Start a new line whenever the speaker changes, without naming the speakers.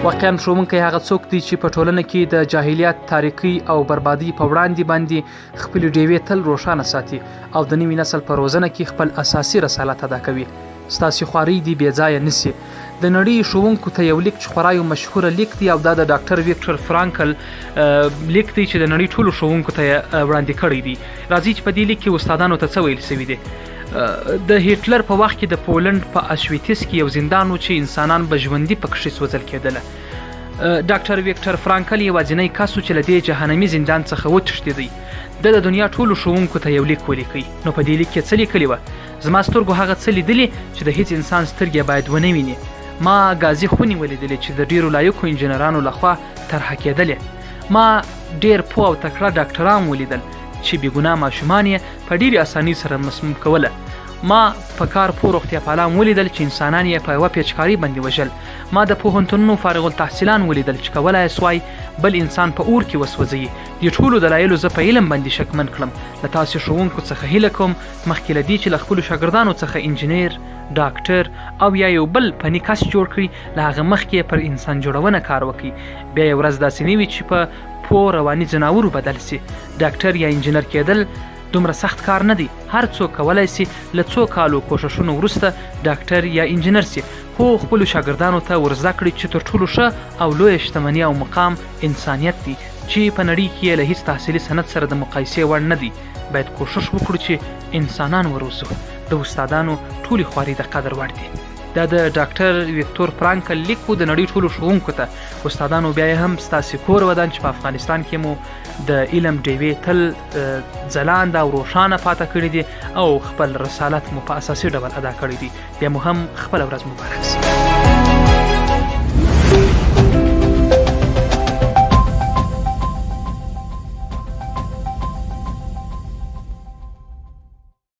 واقعا ښوونکی هغه څوک دی چې په ټولنه کې د جاهلیت، تاریکۍ او بربادۍ په وړاندې باندې خپلې ډیوې تل روښانه ساتي او د نوي نسل په روزنه کې خپل اساسي رسالت ادا کوي. ستاسې خوارۍ دې بې ځایه نه شي. د نړۍ ښوونکو ته یو لیک چې خورا یو مشهوره لیک دی او دا د ډاکټر ویکټر فرانکل لیک دی چې د نړۍ ټولو ښوونکو ته یې وړاندې کړی دی. راځئ چې په دې لیک کې استادانو ته څه ویل شوي دي. د هیټلر په وخت کې د پولنډ په اشویتس کې یو زندان و چې انسانان به ژوندي پکښې سوځل کېدله. ډاکټر ویکټر فرانکل یوازینی کس و چې له دې جهنمي زندان څخه وتښتېدی. ده د دنیا ټولو ښوونکو ته یو لیک ولیکی. نو په دې لیک کې څه لیکلي وه؟ زما سترګو هغه څه لیدلي چې د هیڅ انسان سترګې باید ونه ویني. ما ګازي خونې ولیدلې چې د ډیرو لایقو انجنیرانو لخوا طرحه کېدلې. ما ډیر پوه او تکړه ډاکټران ولیدل چې بې ګناه ماشومان یې په ډیرې اسانۍ سره مسموم کوله. ما په کار پوه روغتیاپالان ولیدل چې انسانان یې په یوه پیچکارۍ باندې وژل. ما د پوهنتونونو فارغ التحصیلان ولیدل چې کولای یې سوای بل انسان په اور کې وسوځوي. دې ټولو دلایلو زه په علم باندې شکمن کړم. له تاسې ښوونکو څخه هیله کوم مخکې له دې چې له خپلو شاګردانو څخه انجنیر، ډاکټر او یا یو بل فني کس جوړ کړئ، له هغه مخکې یې پر انسان جوړونه کار وکړئ. بیا یې ورځ داسې نه وي چې په پوه رواني ځناورو بدل شي. ډاکټر یا انجنیر کېدل دومره سخت کار نه دی، هر څوک کولای شي له څو کالو کوښښونو وروسته ډاکټر یا انجنیر شي، خو خپلو شاګردانو ته ور زده کړئ چې تر ټولو ښه او لویه شتمني او مقام انسانیت دی چې په نړۍ کې یې له هیڅ تحصیلي سند سره د مقایسې وړ نه دی. باید کوښښ وکړو چې انسانان وروزو. د استادانو ټولې خوارۍ د قدر وړ دي. دا د ډاکټر ویکتور فرانکل لیک و د نړۍ ټولو ښوونکو ته. استادانو بیا هم ستاسې کور ودان چې په افغانستان کې مو د علم ډیوې تل ځلانده او روښانه پاته کړې دي او خپل رسالت مو په اساسي ډول ادا کړی دی. بیا مو هم خپله ورځ مبارک سي.